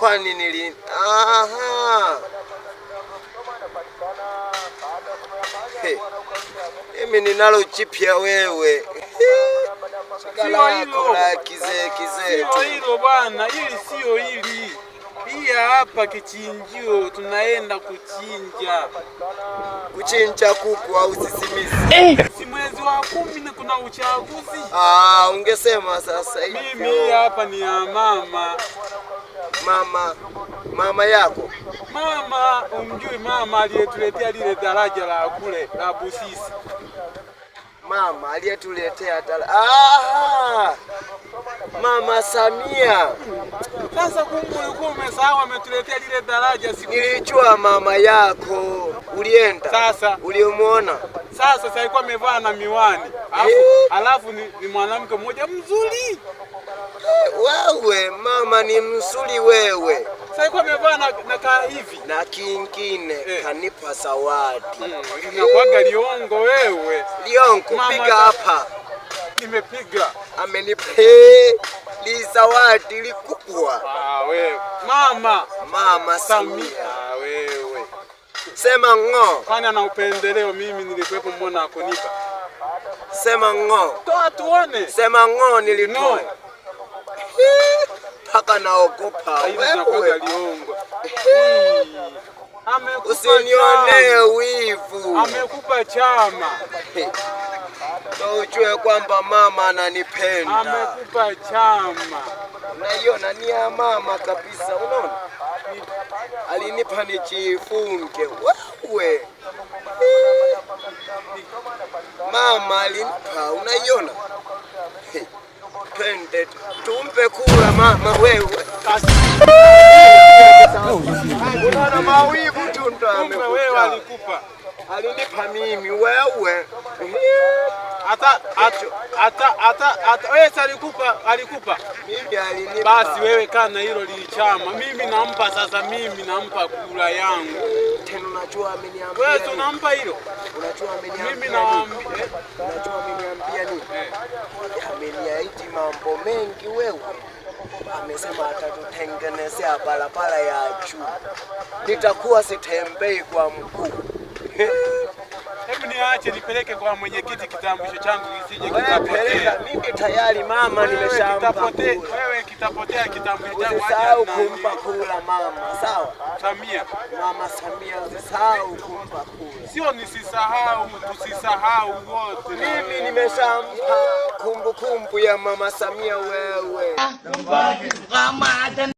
Kwani nili aha. He. Mimi ninalo jipya wewe. Shika Sio lako hilo. la kizee kizee Sio tu. Hilo bwana, hili sio hili. Hii hapa kichinjio, tunaenda kuchinja. Kuchinja kuku au sisimizi? Si mwezi wa 10 na kuna uchaguzi. Ah, ungesema sasa hivi. Mimi hapa ni ya mama. Mama, mama yako. Mama, umjui mama aliyetuletea lile daraja la kule la Busisi? Mama aliyetuletea Ah! Mama Samia. Sasa kumbe ulikuwa umesahau ametuletea lile daraja siku. Nilijua mama yako. Ulienda. Sasa Ulimuona? Sasa alikuwa amevaa na miwani. Alafu, Eh. alafu ni mwanamke mmoja mzuri. Wewe mama ni mzuri wewe. Sasa alikuwa amevaa na kaa hivi. Na kingine Eh. kanipa zawadi. Linakuwaga liongo wewe. Liongo, Mama piga hapa. Nimepiga. Amenipa li zawadi likubwa. Ah, wewe. Mama Mama Samia. Samia. Ah, wewe. Sema ng'o. Kwani ana upendeleo? Mimi nilikuwepo, mbona akunipa? Sema ng'o. Toa tuone. Sema ng'o nilitoa. Ng'o. Paka naogopa Hili linakuwaga wewe. liongo. Amekupa Usinionee chama. wivu. Amekupa chama. Ndo ujue kwamba mama ananipenda. Amekupa chama. Unaiona ni ya mama kabisa, unaona? Alinipa nijifunge. Wewe. Mama alinipa, unaiona? Twende tumpe kura mama wewe. Unaona mawivu tu ndo Kumbe wewe amekuta. alikupa. Alinipa mimi wewe. Hata hata hata hata hata wewe si alikupa, alikupa. Mimi alinipa. Basi wewe kaa na hilo lichama. Mimi nampa sasa, mimi nampa kura yangu. Tena unajua ameniambia Wewe nini? tunampa hilo. Unajua ameniambia Mimi nini? nawaambia Unajua ameniambia nini? eh, Ameniahidi mambo mengi wewe. Amesema atatutengenezea barabara ya juu, nitakuwa sitembei kwa mguu. Hebu niache nipeleke kwa mwenyekiti kitambulisho changu kisije Wewe peleka, kikapotea. mimi tayari mama Wewe nimeshampa kitapotea, kura. wewe kitapotea kitambulisho changu. Usisahau Acha nani. kumpa kura mama, sawa? Samia. Mama Samia, usisahau kumpa kura. Sio nisisahau, tusisahau wote. Mimi nimeshampa kumbukumbu ya mama Samia wewe.